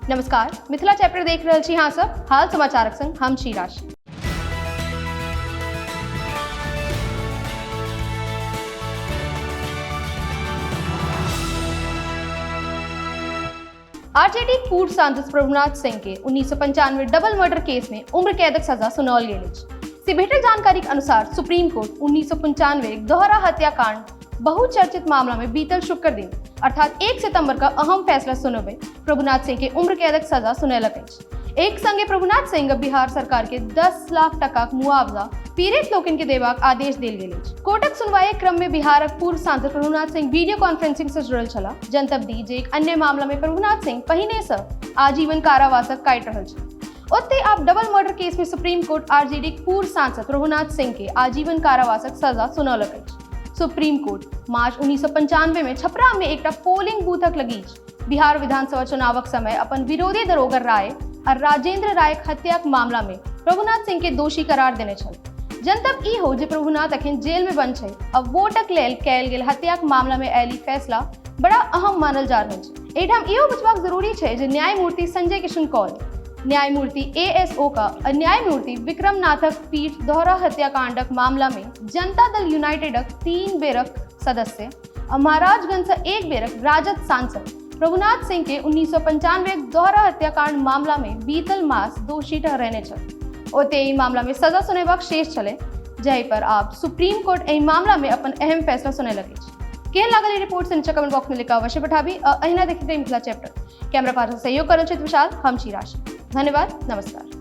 नमस्कार, मिथिला चैप्टर देख रहल छी अहाँ सब। हाल समाचारक संग हम छी राशि। आरजेडी पूर्व सांसद प्रभुनाथ सिंह के 1995 डबल मर्डर केस में उम्र कैदक सजा सुनाओल गेल अछि। से भेटल जानकारी के अनुसार सुप्रीम कोर्ट 1995 दोहरा हत्याकांड बहुचर्चित मामला में बीतल शुक्र दिन अर्थात 1 सितंबर का अहम फैसला सुनबे प्रभुनाथ सिंह के उम्र कैदक सजा सुनेलक अछि। एक संगे प्रभुनाथ सिंह बिहार सरकार के 10 लाख टकाक मुआवजा पीड़ित लोकनि के देबाक आदेश देल गेल अछि। कोर्टक सुनवाईक क्रम में बिहारक पूर्व सांसद प्रभुनाथ सिंह वीडियो कॉन्फ्रेंसिंग से जुड़ल छलाह। जनतब दी जे एक अन्य मामला में प्रभुनाथ सिंह पहिने से आजीवन कारावासक काटि रहल छल। ओतहि आब डबल मर्डर केस में सुप्रीम कोर्ट आरजेडीक पूर्व सांसद प्रभुनाथ सिंह के आजीवन कारावासक सजा सुनौलक अछि। सुप्रीम कोर्ट मार्च 1995 में छपरा में एकटा पोलिंग बूथक लगीच बिहार विधानसभा चुनावक समय अपन विरोधी दरोगर राय आ राजेंद्र रायक हत्याक मामला में प्रभुनाथ सिंह के दोषी करार देने छल। जनतब ई हो जे प्रभुनाथ अखन जेल में बंद छै आ वोटक लेल कयल गेल हत्याक मामला में आयल ई फैसला बड़ा अहम मानल जा रहल छै। एहिठाम इहो बुझबाक जरूरी छै जे न्यायमूर्ति संजय किशन कौल, न्यायमूर्ति ए एस ओका आ न्यायमूर्ति विक्रम नाथक पीठ दोहरा हत्याकांडक मामला में जनता दल यूनाइटेडक 3 बेरक सदस्य आ महाराजगंज से एक बेरक राजद सांसद प्रभुनाथ सिंह के 1995 दोहरा हत्याकांड मामला में बीतल मास दोषी ठहरेने छल। ओते एहि मामला में सजा सुनेबाक शेष छलै, जाहि पर आब सुप्रीम कोर्ट एहि मामला में अपन अहम फैसला सुनेलक अछि। केहन लागल ई रिपोर्ट से नीचा कमेंट बॉक्स में लिख अवश्य पठाबी। अहिना देखैत रही मिथिला चैप्टर। कैमरा पार्टनर सहयोग करल छथि विशाल, हम छी राशि। धन्यवाद, नमस्कार।